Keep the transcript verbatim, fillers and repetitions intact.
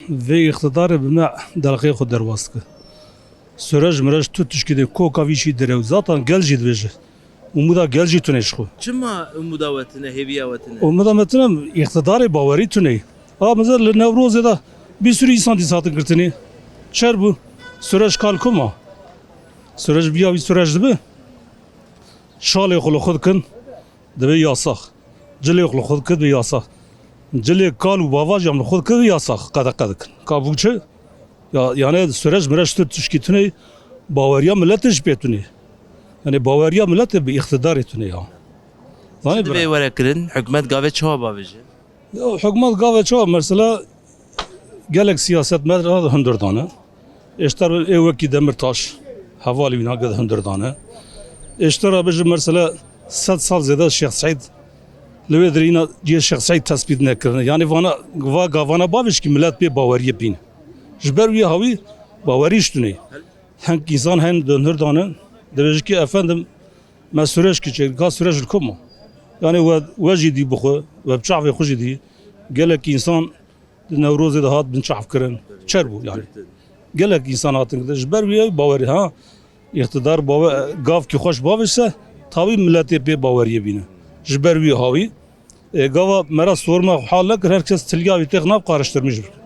Vê îqtidarê bi me delqeyê xwe derbas dike. Surej mirej tu tişkî dê koka vî şî direw. Zaten gel jî dibêje. Umuda gel jî tune ji xwe. Çima umuda we tune, hêviya we tune? Umuda me tune, îqtidarê bawerî tune. Ha, mesela li Newrozê de bir sürü insan dîsa hatin girtinê. Çer bû. Surej kal kuma. Surej biya wî surej dibi. Şalê xwe li xwe dikin. Dibe yasax. Cilê xwe li xwe dikir dibe yasax. Cilê kal û bavajê em li xwe dikir dibe yasax. Qedeqe dikin. Ka bû çi? Ya, yani süreç mireç tu tişkî tune baweriya milletê ji pê tune. Yani baweriya milletê bi îqtidarê tune ya. Zanî Çi divê bira. Were kirin? Hikûmet gavê çawa bavêje? Ya, hikûmet gavê çawa mesela gelek siyasetmedar hundir dane. Êşter ê wekî Demirtaş, hevalî wîna gid hundir dane. Êşter a bijî mesela sed sal zêde Şêx Seîd li wê dirîna cihê Şêx Seîd tespît nekirine. Yani vana, va gavana bavêjkî millet pê baweriyê bîne. Ji ber wî hawî bawerî ji tune. Heng însan hen di hundir dane, dibêjikî efendim me süreç kiçe, ka süreç li ku ma? Yani we, we jî dî bi xwe, we bi çavê xwe jî dî. Gelek însan di Newrozê de hat bin çav kirin. Çer bû yani. Gelek însan hatin girtin. Ji ber wî bawerî ha. Îqtidar bawe, gavkî xweş bavêjse, tawî milletê pê baweriyê bîne. Ji ber wî hawî. E, gava mera sorma xwe hal nekir, her kes tilya wî têx nav kariştirmîş bike.